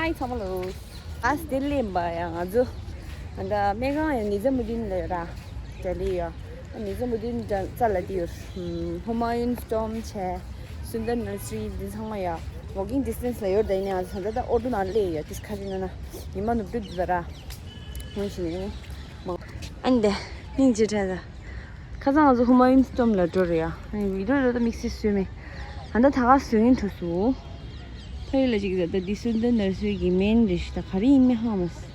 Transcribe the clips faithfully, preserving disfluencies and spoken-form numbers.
ཧའི་ཚང་མ་ལོ། ཨ་སི་ཏི་ལི་ཡིན་པ་ཡང་ང་ཚོ་ཨ་ད་སྨན་ཁང་ཡང་ནི་ཛ་མུ་དིན་ལ་ཡོད་ར། ཏེ་ལི་ཡོད། ནི་ཛ་མུ་དིན་རྩ་ལ་དེ་ཡོད། ཧུ་མ་ཡུན་སི་ཊོམ་བྱས། སུན་དར་ནར་སི་རི་འདི་ཚང་མ་ཡ། ཝོག་ཀིང་ཌི་སི་ཊན་སི་ལ་ཡོད། ད་ཡིན་ནའང་ང་ཚོ་ད་ལྟ་ཨོ་ཊོ་ནང་སླེབས་ཡོད། ཏིས་ཁ་ཅིག་ན་ན་ཉི་མ་ནུབ་ཏུ་འདུག་ད་ར། སྔོན་ཞིག་ནས་ནི་མང་། ཨ་ནི་དེ་སྙིང་རྗེ་དྲན་ད། ཁ་སང་ང་ཚོ་ཧུ་མ་ཡུན་སི་ཊོམ་ལ་འགྲོ་རེད་ཡ། ཨ་ནི་བི་ཌི་ཡོ་རེ་ད་དམིགས་བསལ་བཟོས་མེད། ད་ལྟ་ད་ག་བཟོས་ངན་འགྲོ་སོང་། ཕ་ཡུལ་ལ་ཅིག་ད་ལྟ་འདི་སུན་དར་ནར་སི་རི་གི་མེན་རེད་ཤག་ད་ག་རེ་ཡིན་མིན་ཧ་མ་སོང་།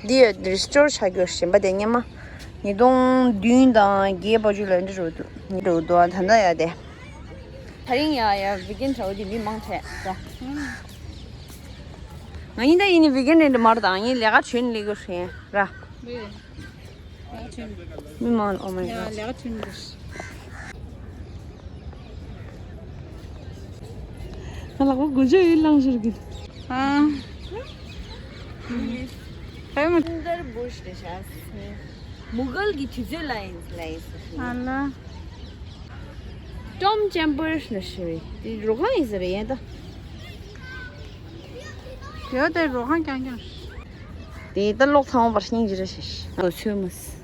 འདི་ཡོད་རི་སི་ཊོར་བྱ་རྒྱུ་ཞིམ་པ་དེ་སྙེ་མ། ཉིས་སྟོང་བདུན་དང་བརྒྱད་བར་ཅུ་ལ་འདི་རུ་འདུག་འདི་རུ་འདུག་ད་ལྟ་ཡ་དེ། ད་རིང་ཡ་ཡ་བི་གན་འདྲ་བོ་དེ་མི་མང་དྲགས་ར། ང་གཉིས་ད་ཡིན་ནི་བི་གན་རེད་མ་རེད། ད་ངས་ལས་ཀ་བྱོས་ནས་ལས་ཀ་བྱས་ར། མི་མང་ཨོ་མའི་ག་ལས་ཀ་བྱོས་ནས། ང་ལག་པ་དགུ་བཅུ་ཡིས་བླངས་ཤོར་གི། ཨ། ཧེ་མ། སུན་དར་བུར་ཤི་རེད་ཤག་མུ་གལ་གྱི་དུས་ཚོད་ལ་ཡིན་ལ་ཡིན་ཟེར། ཨ་ལ། ཊོམ་ཅེམ་པར་ལ་ཤི་རེད། དེ་རོ་ཁང་ཡིན་ཟེར་རེད་ཡིན་ད། དེ་བ་དེ་རོ་ཁང་རྐྱང་རྐྱང་རེད། དེ་ད་གློག་ཚང་བར་སྙིང་རྗེ་རེ་ཞིག་ཨོ་ཚོད་མ་སི།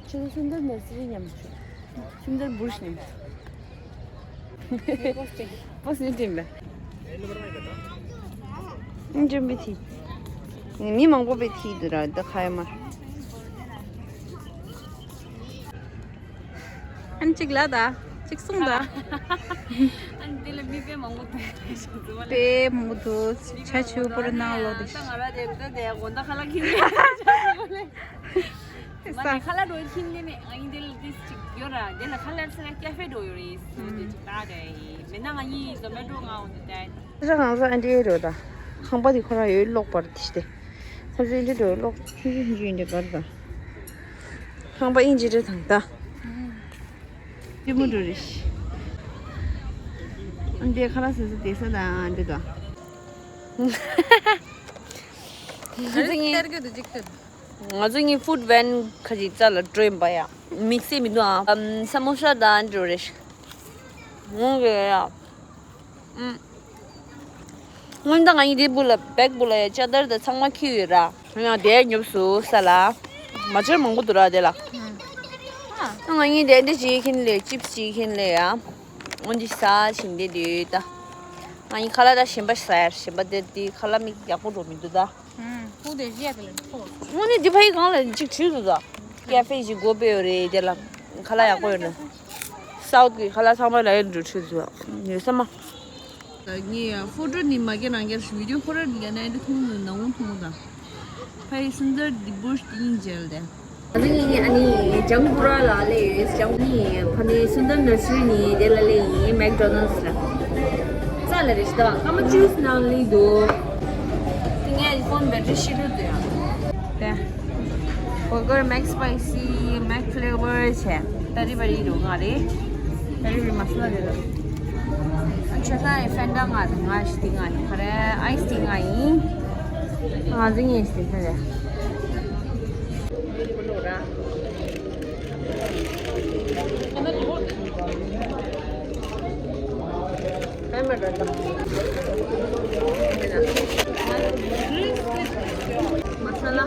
ཁྱེད་ཚོ་སུན་དར་ནར་སི་རི་མཉམ་བྱུང་། སུན་དར་བུར་ཤི་མཉམ་བྱུང་། པོ་སི་ཊིབ་པོ་སི་ཊིབ་པས། ཨིན་ཅི་མི་ཐི། མི་མང་པོ་པའི་ཐི་དུ་ར་ད་ཁ་ཡ་མར། ཨན་གཅིག་ལ་ད། གཅིག་གསུང་ད། ཨན་དེ་ལ་མི་དཔེ་མང་པོ་འདུག་དཔེ་མང་པོ་འདུག་ཆ་ཆུ་པོ་ར་ནང་ལོ་དེ། ད་ང་ར་དེ་ད་དེ་དགོང་དག་ཁ་ལག་ཁྱེར་ནས། མ་ནས་ཁ་ལག་འགྲོ་ཁྱིམ་ནས་ནས་ཨ་ཡིན་དེ་ལ་དེ་ཅིག་ཡོད་ར། དེ་ལ་ཁ་ལག་ཟེར་ན་ཀ་ཧྥེ་འགྲོ་ཡོད་རེད། སོ་དེ་ཅིག་ད་རེད། མེད་ན་ང་གཉིས་ཛོ་མེ་ཊོ་ང་འོང་དེ་ད། ཁ་ལག་ང་ཚོ་ཨན་ཏི་ཨེ་རོ་ད། ཁང་པ་དེ་ཁོ་ར་ཡོད་ལོག་པར་དེ་ཤི་དེ། ཁོ་ཚོ་ཨིན་ཇི་འགྲོ་ལོག་ཆུང་ཆུང་ཆུང་ཆུང་འདྲ་གར་དང་། ཁང་པ་ཨིན་ཇི་འདྲ་དང་ད། ཅི་མོ་འགྲོ་རེད། ཨ་འདྲའི་ཁ་ལག་ཟ་ས་བསྡད་ས་དང་འདྲ་དང་། ང་ཚོ་གཉིས་ང་ཚོ་གཉིས་ཕུཌ་ཝེན་ཁ་ཅིག་རྩ་ལ་འགྲོ་ཡིན་པ་ཡ། དམིགས་བསལ་མི་འདུག་ཨ། ཨམ་ས་མོ་ས་དང་འགྲོ་རེད། ངོ་གི་ཡ། ཨུམ། སྔོན་ད་ང་གཉིས་དེ་སྦུག་ལ་བེག་སྦུག་ལ་ཡ་ཅ་དར་དང་ཚང་མ་འཁྱེར་ཡོད་ར། ཡང་དེ་ཉོབ་སུ་ས་ལ། མ་ཅར་མང་པོ་འདུག་ར་དེ་ལ། ཨ་ང་གཉིས་དེ་འདྲ་ཅིག་ཁྱེར་ལེ་ཅིབ་སི་ཅིག་ཁྱེར་ལེ་ཡ། འོན་ཏེ་ས་ཞིམ་དེ་འདུག་ད། ང་གཉིས་ཁ་ལག་ད་ཞིམ་པ་ཟ་ཡ་ཞིམ་པ་དེ་དེ་ཁ་ལག་མིག་ཡག་པོ་འགྲོ་མི་འདུག་ད། ཁུག་དེ་བཞི་ཡ་དེ་ལ་ཁུག་དངོས་གནས་འདི་ཕ་ཡི་གང་ལ་གཅིག་བྲིས་འདུག་ད། ཀེ་ཧྥེ་ཞིག་སྒོ་ཕྱེ་ཡོད་རེད་དེ་ལ། ཁ་ལག་ཡག་པོ་ཡོད་ན། སའུཐ་གི་ཁ་ལག་ཚང་མ་ལ་ཡོད་འགྲོ་བྲིས་འདུག་ཡོད་ས་མ། ངས་ཕོ་ཊོ་ནི་མ་སྐྱེ་རང་སྐྱེ་བི་ཌིའོ་ཁོ་ར་འདི་ག་ནས་འདི་མཐོང་ནི་ནང་འོང་མཐོང་དང་། ཕ་ཡི་སུན་དར་འདི་བུར་ཏིང་མཇལ་ཏེ། ང་ཚོ་གཉིས་ཨ་ནི་ལྗང་བུ་ར་ལ་ལས་ཡོད་ལྗང་བུ་གཉིས་ཕ་ནི་སུན་དར་ནར་སི་རི་ནི་དེ་ལ་ལས་ཡིན་མེག་ཌོ་ནལ་སི་ལ། རྩ་ལ་རེ་ཞིག་དང་སྐར་མ་བཅུ་ནང་ལས་འདུག་དེ་ངས་ཕོན་བེ་ཊི་རི་ཤི་རུ་འདུག་ཡང་། དེ། བྷར་གར་མེག་སི་པའི་སི་མེག་ཕི་ལེ་ཝར་བྱས། ཏ་རི་བ་རི་རུ་ང་རེད། ཏ་རི་བ་རི་མ་སི་ལ་རེད་ལ། ཁྱོད་ཚང་ཡི་ཧྥན་ཌ་ང་དང་ང་ཞི་ཏི་ང་ཡིན། ཁ་རེ་ཨའི་སི་ཏི་ང་ཡིན། ང་ཚོ་གཉིས་ཞི་ཏི་ཁ་རེ། མ་ས་ལ།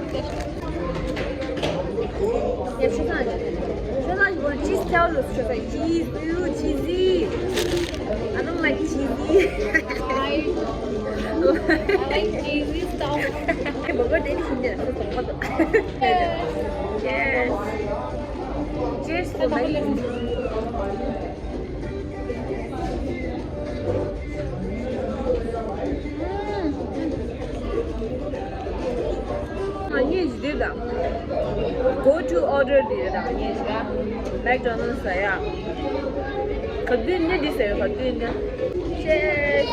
ཡ་ཆུ་ཚང་། ཆུ་ཚང་གི་སྐོར་ཅིས་ཐལ་ལོ་ཆུ་ཚང་། ཅིས་ཡུ་ཅིས་ཟི། I don't like cheesy. I, I like cheesy stuff. Hey, but what did you do? Yes. Cheers for my ང་གཉིས་ཀྱི་འདི་དང་། Go to order འདི་དང་ངས་བྱས། མེག་ཌོ་ནལ་ཟ་ཡ། ག་དུས་ནི་འདི་ཟ་ཡ་ག་དུས་ནི། Cheers.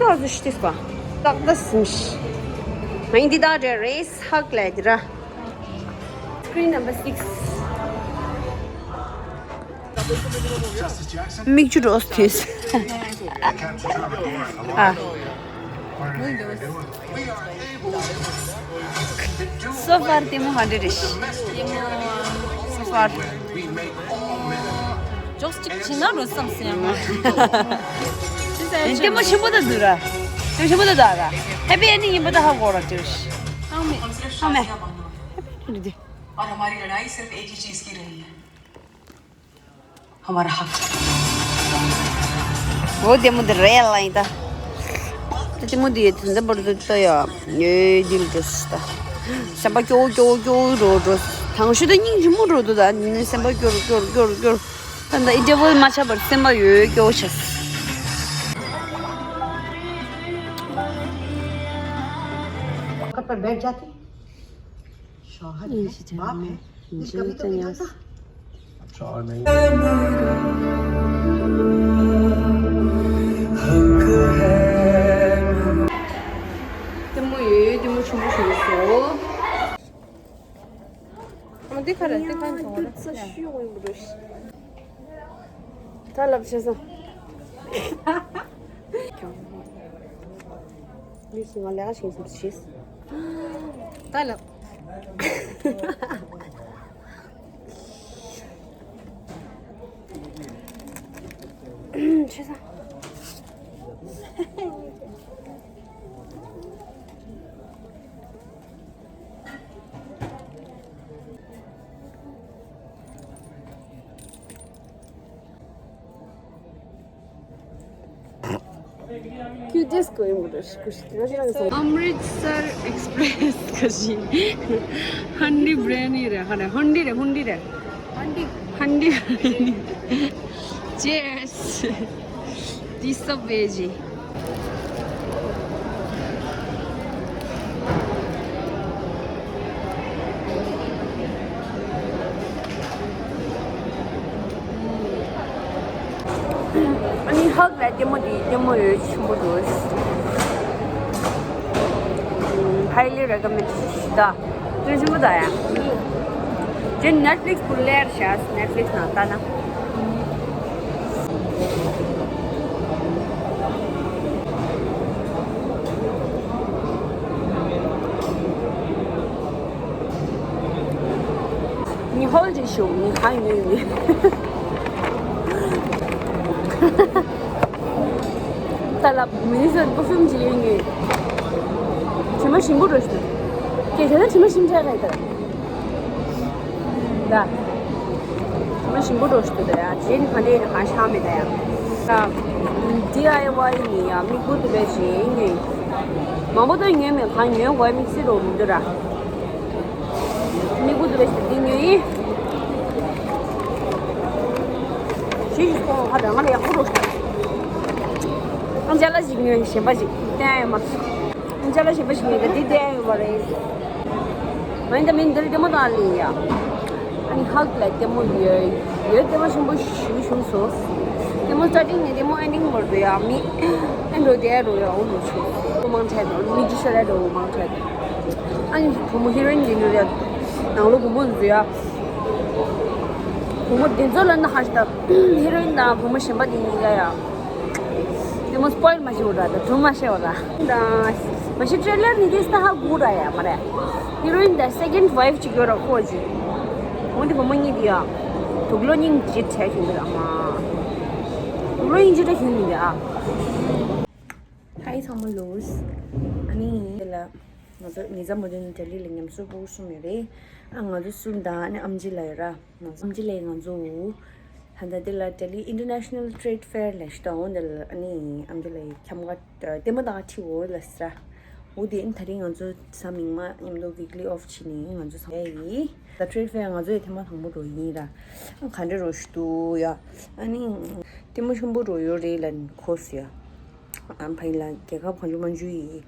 ད་ཟིག་ཤི་ཏིས་པ། ཏག་ཏག་སིམ་ཤི། ང་ཡིན་འདི་ད་འདྲ་རེས་ཧག་ལས་འདི་ར། Screen number six. མིག་ཆུ་འགྲོ་སྟེ། ཨ། So far ལྟད་མོ་ག་འདྲ་རེད། So far ཇོགས་གཅིག་བྱེད་ན་རོ་བསམ་སྲིད་ཡང་མ། ལྟད་མོ་ཆེན་པོ་ད་འདུག་ར། ལྟད་མོ་ཆེན་པོ་ད་འདུག་ར། ཧེ་པི་ཨེན་ཌིང་ཡིན་པ་ད་ཧ་གོ་ར་ཅིག་ཨ་མེ། ཨ་མེ། और हमारी लड़ाई सिर्फ एक ही चीज की रही है, हमारा हक। འོ་ལྟད་མོ་འདི་རེད་ལ་ཡིན་ད། ལྟད་མོ་འདི་ཡོད་དུས་འདི་བར་དུ་ལྟ་ཡ། ཡོད་འདི་ལ་འགྲོ་སི་ད། སེམས་པ་སྐྱོ་བོ་སྐྱོ་བོ་སྐྱོ་བོ་འགྲོ་འགྲོ། དང་ཤུ་ད་སྙིང་རྗེ་མོ་འགྲོ་འདུག་ད་ནི་སེམས་པ་སྐྱོ་རུ་སྐྱོ་རུ་སྐྱོ་རུ་སྐྱོ་རུ། ད་ད་ཨི་ཏྲེ་བོལ་མ་ཆགས་པར་སེམས་པ་ཡོད་སྐྱོ་བོ་ཆགས། कब पर बैठ जाती? शौहर है, बाप है, फिर कभी तो बैठ जाता। शौहर नहीं। ལྟད་མོ་ཡོད། ལྟད་མོ་ཆེན་པོ་ཞིག་སོང་། ཨ་མ་འདི་ཁ་ར་འདི་ཁ་འདི་ཁ་འདི་ཁ་ཤུ་ཡོང་འདུག་ད་ལབ་བྱས་སོང་། ལུས་སུ་ང་ལས་ཀ་བྱེད་ཟེར་བྱས། ད་ལབ། ཆེ་ས། ཁྱོད་ཏེས་གོ་ཡོང་གི་རེད། ཤི་ཁུ་ཤི་ཁ་ཤི་རང་སོང་། अमृतसर एक्सप्रेस ག་ཤི། ཧན་ཌི་བྷི་རི་ཡ་ནི་རེད། ཧ་རེད། ཧན་ཌི་རེད། ཧན་ཌི་རེད། ཧན་ཌི། ཧན་ཌི་བྷི་རི་ཡ་ནི། Cheers. འདི་སབ་ཝེ་ཇི། ཨ་ནི་ཧག་ལ་ལྟད་མོ་འདི་ལྟད་མོ་ཡོད་ཆེན་པོ་འདུག Highly recommend ད། དོན་ཆེན་པོ་ད་ཡ། ཅན་Netflix་པུ་ལེར་ཤ་Netflix་ནང་ལྟ་ན། ཉི་ཧོལ་གྱི་ཤོག་ཉི་ཧ་ཡོད་ཡོད། ད་ལ་མི་ནི་སོ་པུ་ཤུམ་གྱི་ཡོད་ངེས། དྲི་མ་ཞིམ་པོ་འགྲོ་ཞིག་སྐད་ཆ་ན་དྲི་མ་ཞིམ་ཆགས་ཁ་ཡི་ད། ད། དྲི་མ་ཞིམ་པོ་འགྲོ་ཞིག་ད་ཡ། ཇེན་ག་འདྲས་ཡིན་ན་གང་ཤ་མེད་ད་ཡ། ད། ཌི་ཨའི་ཝའི་ཡིན་ཡ་མི་ཀུན་ཏུ་བས་ཞེ་ཡིན་ངེས། མང་པོ་ད་ཉོས་མེད་གང་ཉོས་གོ་ཡ་དམིགས་བསལ་འགྲོ་མི་འདུག་ར། མི་ཀུན་ཏུ་བས་ཞེ་འདི་ཉོས་ཡིན། ཞེ་ཞིག་ཁོང་ཧ་ད་ང་ལ་ཡག་པོ་འགྲོ་ཞིག་ཨང་ཅ་ལག་ཞིག་ཉོས་གཞན་པ་ཞིག་བསྟན་ཡོད་མ་རེད། ཨང་ཅ་ལག་གཞན་པ་ཞིག་ཉོས་ཀྱང་འདི་བསྟན་ཡོད་མ་རེད། ང་ཡིན་ད་མིན་འདིར་ལྟད་མོ་བཏང་ལེ་ཡ། ཨ་ནི་ཧག་ལ་ལྟད་མོ་ཡོད་ཡོད་ལྟད་མོ་ཆེན་པོ་ཞིག་བྱུང་སོང་། ལྟད་མོ་སི་ཊར་ཊིང་ནས་ལྟད་མོ་ཨེན་ཌིང་བར་དུ་ཡ་མི་ཨེ་འགྲོ་བསྡད་རོ་ཡ་འོ་མི་བྱུང་། མང་ཆེ་དང་མི་ཇི་ཤ་ར་འགྲོ་མང་ཆེ་དང་། ཨ་ནི་བུ་མོ་ཧི་རོ་ཨིན་ཡིན་རེད། ནང་ལོ་བུ་མོ་འཛུལ་ཡ། བུ་མོ་དེ་ཚོ་ལ་ན་ཧ་ཤི་ད་ཧི་རོ་ཨིན་དང་བུ་མོ་གཞན་པ་དེ་གཉིས་ཀ་ཡ། དེ་མོ་སི་པོའིལ་མ་བྱེད་འོ་ར་ད་དུ་མ་བཤད་འོ་ར། ད་མ་གཞི་ཊེ་ལར་ནི་དེ་སྟ་ཧ་གུ་ར་ཡ་མ་རེད། ཧི་རོ་ཨིན་དང་སེ་ཀེན་ཌི་ཝའིཕ་གཅིག་ཡོད་ར་ཁོ་གཅིག་འོན་ཏེ་བུ་མོ་གཉིས་དེ་ཡ། དུག་ལོ་སྙིང་རྗེ་བྱས་བཞིན་འདུག་ཨ་མ། དུག་ལོ་སྙིང་རྗེ་བྱས་བཞིན་འདུག་ཨ། ཧའི་ཚང་མ་ལོས། ཨ་ནི་དེ་ལ། ང་ཚོ་ཉི་ཟམ་བུ་དུན་ལྡི་ལི་ལ་ཉམས་གསོ་སྤུ་གུ་གསུམ་ཡོད་རེད། ཨ་ང་ཚོ་གསུམ་དང་ཨ་ནི་ཨམ་ཆི་ལ་ཡོད་ར། ང་ཚོ་ཨམ་ཆི་ལ་ང་ཚོ། ད་ལྟ་འདི་ལ་ལྡི་ལི་International Trade Fair ལ་ཞིག་དང་འོ་འདི་ལ་ཨ་ནི་ཨམ་ཆི་ལ་ཁྱམས་ཀ་ལྟད་མོ་དང་ཁྲི་འོ་ལ་སི་ར། འོ་དེ་ཨ་ནི་ད་རིང་ང་ཚོ་གཟའ་མིག་དམར་མཉམ་དུ་ཝིག་ལི་ཨོཕ་བྱས་ནས་ང་ཚོ་ཚང་མ་ཡི། ད་Trade Fair ང་ཚོ་ཡི་ཐེངས་མ་དང་པོ་འགྲོ་ཡིན་ར། ཨ་ག་འདྲ་རོ་ཞིག་འདུག་ཡ། ཨ་ནི། ལྟད་མོ་ཆེན་པོ་འགྲོ་ཡོད་རེད་ལ་ནི་གོ་སི་ཡ། ཨམ་ཕ་ཡི་ལ་རྒྱལ་ཁབ་གང་བྱུང་མང་བྱུང་ཡི།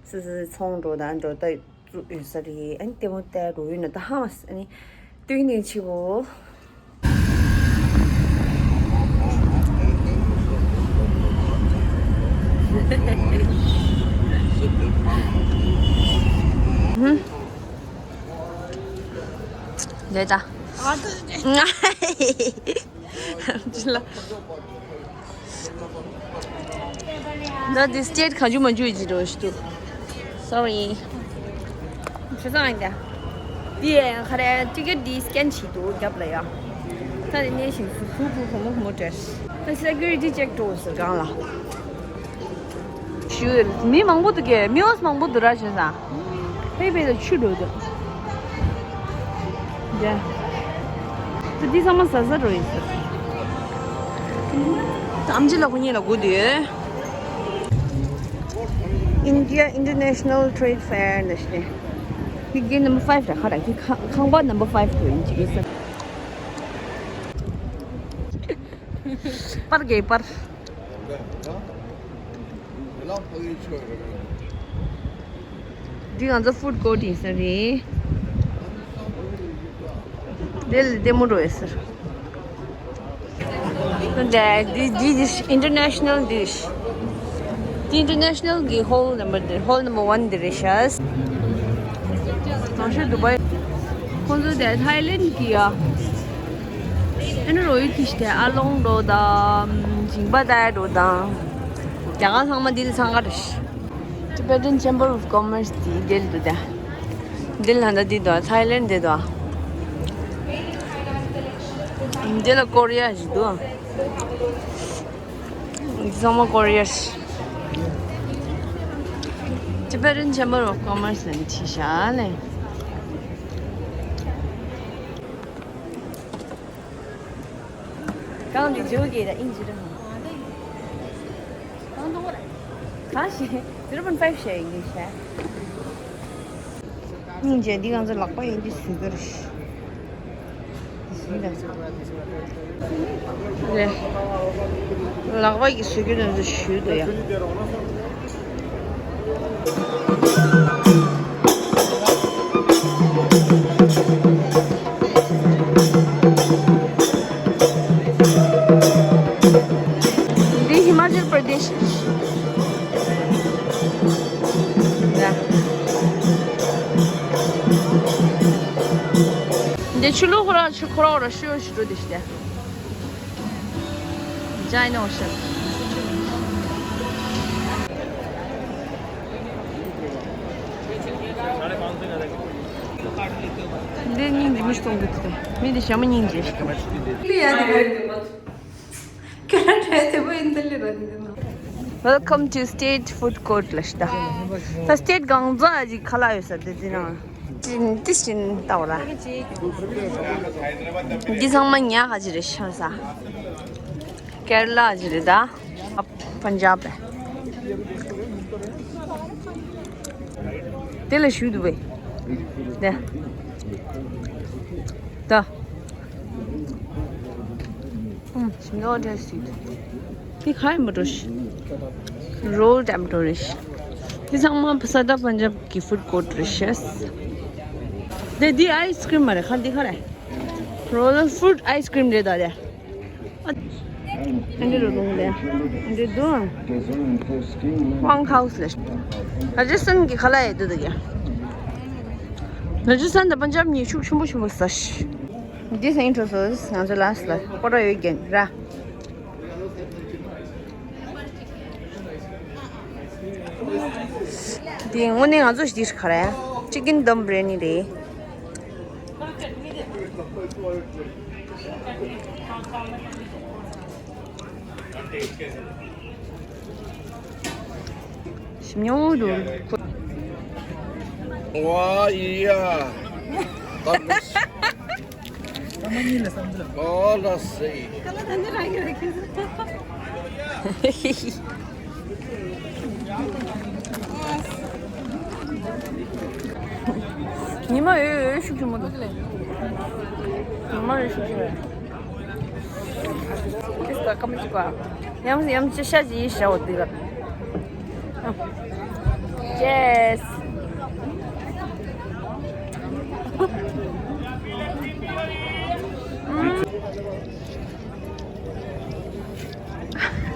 སོ་སོའི་ཚོང་འགྲོ་དང་འགྲོ་ད་བཙུགས་ཡོད་ས་རེད། ཨ་ནི་ལྟད་མོ་ལྟ་འགྲོ་ཡོད་ན་ད་ཧ་མ་སི་ཨ་ནི་སྟོན་ནས་ཆི་གོ། ལོས་ད། ང་ཅི་ལ། ད་འདི་སི་ཊེཊ་གང་བྱུང་མང་བྱུང་ཡིན་གྱི་འགྲོ་ཞིག་འདུག Sorry། ཆུ་ཚང་ཡིན་ད། འདི་ཡང་ཁ་རེ་ཊི་ཀེཊ་འདི་སི་ཀེན་བྱེད་འདུག་རྒྱབ་ལ་ཡ། ད་ནི་ནས་བཞིན་བུ་བུ་བུ་མོ་བུ་མོ་བྲེས། ད་སེ་ཀུ་རི་ཊི་ཅེག་འགྲོ་ཟེར་གང་ལ། ཞུ། མི་མང་པོ་འདུག་གས། མི་ཨོས་མང་པོ་འདུག་ར་བྱས་ཙང་། ཕེ་ཕེ་ལ་ཆུ་འགྲོ་འདུག་ཡ། ད་འདི་ཚང་མ་ཟ་ཟ་འགྲོ་ཡིན་ཟེར། ཨམ་ཆི་ལ་ཁོ་གཉིས་ལ་སྒུག་འདུག India International Trade Fair ནས་ཤེས། ཁྱི་རྒན་number five ར་ཁ་ར་ཁྱི་ཁང་ཁང་པ་number five དུ་ཡིན་ཅིག་ཟེར། པར་གས་པར། འདི་ང་ཚོ་ཧྥུཌ་ཀོཊ་ཡིན་ས་རེད། འདི་ལ་ལྟད་མོ་འགྲོ་ཡོད་ཟེར། འདི་འདི་འདི་ཨིན་ཊར་ནེ་ཤ་ནལ་ཌི་ཤ། འདི་ཨིན་ཊར་ནེ་ཤ་ནལ་གི་ཧོལ་ནམ་བར་འདི་ཧོལ་ནམ་བར་ཝན་འདི་རེད་ཤག་ནང་ཤོད་དུ་བའི། ཁོང་ཚོ་དེ་ཐའི་ལེན་གི་ཡ། ཨ་ནི་རོ་ཡི་ཁི་ཤི་དེ་ཨ་ལོང་འགྲོ་དང་། ཞིང་པ་ལྟ་འགྲོ་དང་། རྒྱ་གར་ཚང་མ་འདི་ལ་འཚང་ཁ་རེད། Tibetan Chamber of Commerce དེ་འདི་ལ་འདུག་ད། འདི་ལ་ད་འདི་འདུག་ཐའི་ལེན་འདི་འདུག་འདི་ལ་ཀོ་རི་ཡ་ཞིག་འདུག་འདི་ཚང་མ་ཀོ་རི་ཡ་ཞིག Tibetan Chamber of Commerce ལ་འདི་ཆི་ཤ་ལེ། གང་འདི་ཇོ་གེ་ར་ཨིན་ཇི་ར་ཧང་། གང་ཞེ་zero point five ཞེ་ཡིན་གི་ཤ། སྙིང་རྗེ། འདི་ང་ཚོ་ལག་པ་ཡིན་འདི་ཟུག་གི་རེད། ལག་པ་གི་ཟུག་གི་ང་ཚོ་ཞུ་འདུག་ཡ། འདི་ཧི་མ་ཅལ་པར་དེཤ། འདི་ཆུ་ལུག་ཁོ་རང་ཆུ་ཁོ་རང་ར་ཤུ་ཤུ་འགྲོ་དེ་ཤི་དེ། Giant Ocean. འདི་སྙིང་རྗེ་མི་གཏོང་གི་འདུག་མི་འདི་ཞྭ་མོ་སྙིང་རྗེ་ཞིག Welcome to State Food Court ལ་ཤི་ད། ད་སི་ཊེཊ་གང་ཚ་ཅིག་ཁ་ལག་ཡོད་ས་དེ་འདི་ནང་། ཅིན་ཏི་ཅིན་ཏའོ་ར། འདི་ཚང་མ་ཉག་ག་ཅི་རེད་ཤ་ས། ཀེ་ར་ལ་ཅི་རེད་ད། པན་ཇབ་རེད། དེ་ལ་ཞུ་འདུག་བས། དེ། ད། ཨུམ། ཞིམ་ནོ་ཏེ་སི་ཊི། འདི་ཁ་ཡི་མ་འགྲོ་ཤི། རོལ་ཏེ་མ་འགྲོ་རེ་ཤི། འདི་ཚང་མ་ས་ད་པན་ཇབ་གི་ཧྥུཌ་ཀོཊ་རེད་ཤག་དེ་འདི་ཨའི་སི་ཀྲིམ་མ་རེད་ཁ། འདི་ཁ་རེད། རོལ་ཧྥུཌ་ཨའི་སི་ཀྲིམ་རེད་ད་དེ། ཨ་འདི་རུ་རུང་དེ། འདི་འདུག་ཝང་ཧའུ་སི་ལ། ར་ཇ་སི་ཐན་གི་ཁ་ལག་ཡི་འདུག་ད་གི། ར་ཇ་སི་ཐན་དང་པན་ཇབ་གཉིས་ཤུགས་ཆེན་པོ་ཆེན་པོ་ཟ་ཤི། འདི་སེང་འཕྲོ་སོ་ང་ཚོ་ལ་སི་ལ་ཀོ་ཏ་ཡོད་རྒན་ར། འདི་དངོས་གནས་ང་ཚོ་ཞིག་འདི་ཁ་ར་ཡ། ཅི་ཀིན་དམ་བི་རི་ཡ་ནི་རེད། ཞིམ་ཉོ་འདུག་ཝ་ཡ། ཨོ་ལ་སེ། ཉི་མ་འོད་འོད་ཤུགས་ཆེན་པོ་འདུག་ཉི་མ་འོད་ཤུགས་ཆེ་བས། ཏིས་ཀ་ཀ་མ་ཅི་ག་ཡམ་ཡམ་ཅི་ཤ་ཅི་ཡི་ཤ་འོ་དི་ག་ཅེས།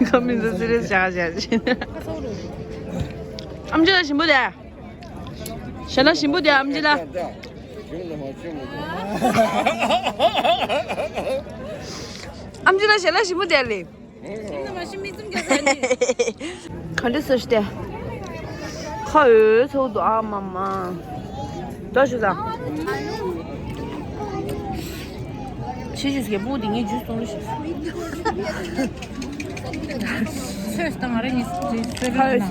ཁ་མི་འཛུ་སི་རེས་བྱ་བྱ་ཅི། ཨམ་ཅི་ལ་ཞིམ་པོ་དེ། ཞལ་ལག་ཞིམ་པོ་དེ་ཨམ་ཅི་ལ། ཨམ་ཅི་ལ་ཞལ་ལག་ཞིམ་པོ་དེ་ལེ། ཡིན་ན་མ་གཞི་མིག་བཙུམ་རྒྱག་ས་ནི། ག་འདྲ་ཟེར་ཏེ། ཁ་འོད་ཚོགས་འདུག་ཨ་མ་མ། ད་ཞུ་ད། ཕྱི་ཞུ་སྐད་པུ་དེ་ངས་ཇུས་གཏོང་ལུགས་ཤིག་ཚོས་དང་ང་རང་གཉིས་ཚོས་ཁ་འོད་ན།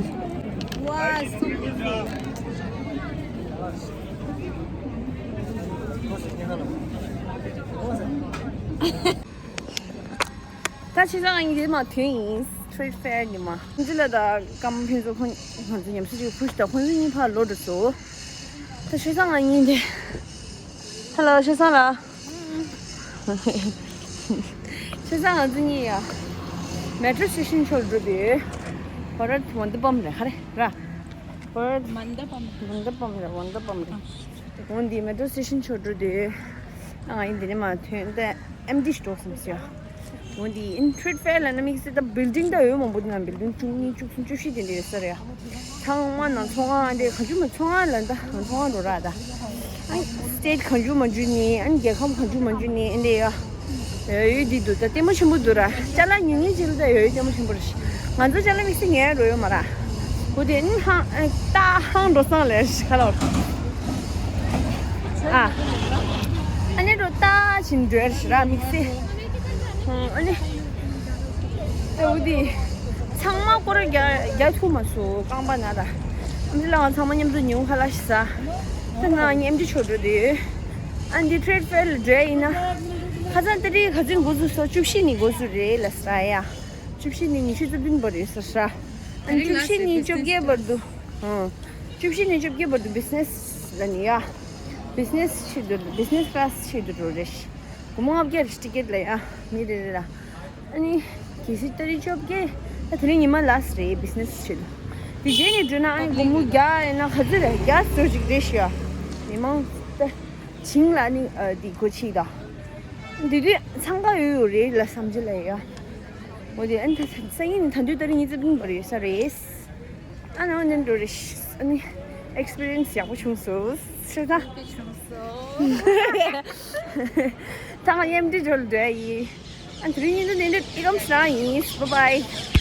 ད་ཆེ་ས་ང་གཉིས་དེ་མ་ཐོན་ཡིན། Trade Fair ནི་མ། འདི་ལ་ད་ཀམ་ཕན་ཚུན་ཁོང་ང་ཚོ་ཉམས་སུ་ཅིག་ཕུ་ཤི་ད་ཁོང་ཚོ་གཉིས་ཕར་ལོག་འགྲོ་སོང་། ད་ཆེ་ས་ང་གཉིས་དེ། Hello ཆེ་ས་ལ། ཆེ་ས་ང་ཚོ་གཉིས་ཡ། Metro Station ཕྱོགས་འགྲོ་དུས། བ་ར་ཝན་ད་བམ་རེད་ཧ་རེ་ར། བ་ར་ཝན་ད་བམ་རེད་ཝན་ད་བམ་རེད། འོ་འདི་Metro Station ཕྱོགས་འགྲོ་དུས། ང་ཡིན་འདི་ནས་མ་ཐོན་ཏེ་ཨེམ་ཌི་ཞིག་འགྲོ་བསམ་སོང་། འོ་འདི་ཡིན། Trade Fair ལ་ན་དམིགས་བསལ་ད་building ད་ཡོད་མང་པོ་འདི་ན་building བཅུ་གཉིས་བཅུ་གསུམ་བཅུ་བཞི་དེ་འདྲ་ཡོད་ས་རེད་ཡ། ཚང་མ་ནང་ཚོང་ཁང་འདི་གང་བྱུང་མ་ཚོང་ཁང་ལ་ད་ནང་ཚོང་ཁང་འགྲོ་ར་ད། ཨ་state གང་བྱུང་མ་བྱུང་ནི་ཨ་ནི་རྒྱལ་ཁམས་གང་བྱུང་མ་བྱུང་ནི་ཨེ་འདྲ་ཡ། ཡོད་ཡོད་འདི་འདུག་ད་ལྟད་མོ་ཆེན་པོ་འདུག་ར། ཅ་ལག་ཉུང་ཉུང་ཅིག་ལ་ད་ཡོད་ཡོད་ལྟད་མོ་ཆེན་པོ་རེད། ང་ཚོ་ཅ་ལག་དམིགས་བསལ་ཉོ་ཡ་འགྲོ་ཡོད་མ་ར། འོ་དེ་ནི་ཧང་ཨ་ད་ཧང་འགྲོ་སང་ལས་ཁ་ལོར། ཨ་ཨ་ནི་འགྲོ་ད་ཕྱིན་འགྲོ་ཡ་ར་དམིགས་བསལ། ཨ་ནི་ཨ་འོ་དེ་ཚང་མ་སྐོར་རྒྱག་རྒྱག་ཐུབ་མ་སོང་རྐང་པ་ན་ར། ཨ་ནི་ལ་ང་ཚང་མ་མཉམ་དུ་ཉུང་ཁ་ལ་ཤི་ས། ད་ང་མཉམ་དུ་ཆོག་འགྲོ་དེ། ཨ་འདི་Trade Fair ལ་འགྲོ་ཡ་ཡིན་ན། ཁ་སང་ཏ་རིག་ག་ཚོད་འགོ་ཚུགས་སོ། བཅུ་བཞི་ནས་འགོ་ཚུགས་རེད་ལ་ས་ཡ། བཅུ་བཞི་ནས་ཉི་ཤུ་རྩ་བདུན་བར་ཡོད་ས་ས། ཨ་ནི་བཅུ་བཞི་ནས་བཅོ་བརྒྱད་བར་དུ། ཨང་། བཅུ་བཞི་ནས་བཅོ་བརྒྱད་བར་དུ་business ལ་ནི་ཡ། Business ཆེད་དུ་business class ཆེད་དུ་འགྲོ་རེད། སྒོར་མོ་ལྔ་བརྒྱ་རེད་ཊི་ཀེ་ཊི་ལ་ཡ། མི་རེ་རེ་ལ། ཨ་ནི། གལ་སྲིད་ཏ་རིག་བཅོ་བརྒྱད། ཨ་དེ་རིང་ཉི་མ་ལ་སི་རེད་business ཆེད་དུ། དེ་རྗེས་ནས་འགྲོ་ན་ཨ་ནི་སྒོར་མོ་བརྒྱ་ཡིན་ན་ག་ཚོད་རེད་བརྒྱ་ཙམ་ཅིག་རེད་ཤག་མི་མང་ད། བྱིངས་ལ་ནི་ཨ་འདི་སྒོ་ཕྱེ་ད། འདི་དུས་འཚང་ཁ་ཡོད་ཡོད་རེད་ལ་བསམ་གྱི་ལ་ཡ། འོ་དེ་ཨ་ནི་ད་སང་ཉིན་ད་དུས་ཏ་རིག་ཉི་ཤུ་རྩ་བདུན་བར་ཡོད་ས་རེད། ཨ་ནི་འོ་ནི་འགྲོ་རེད། ཨ་ནི་ཨེག་སི་པི་རི་ཡན་སི་ཡག་པོ་བྱུང་སོང་ཤི་ད། ད་ང་མཉམ་འབྲེལ་འགྲོ་ལ་འགྲོ་ཡ་ཡིན། ཨ་དེ་རིང་ཉིན་དུ་ནས་འདི་ཨི་རོམ་སྲང་ཡིན། Bye bye.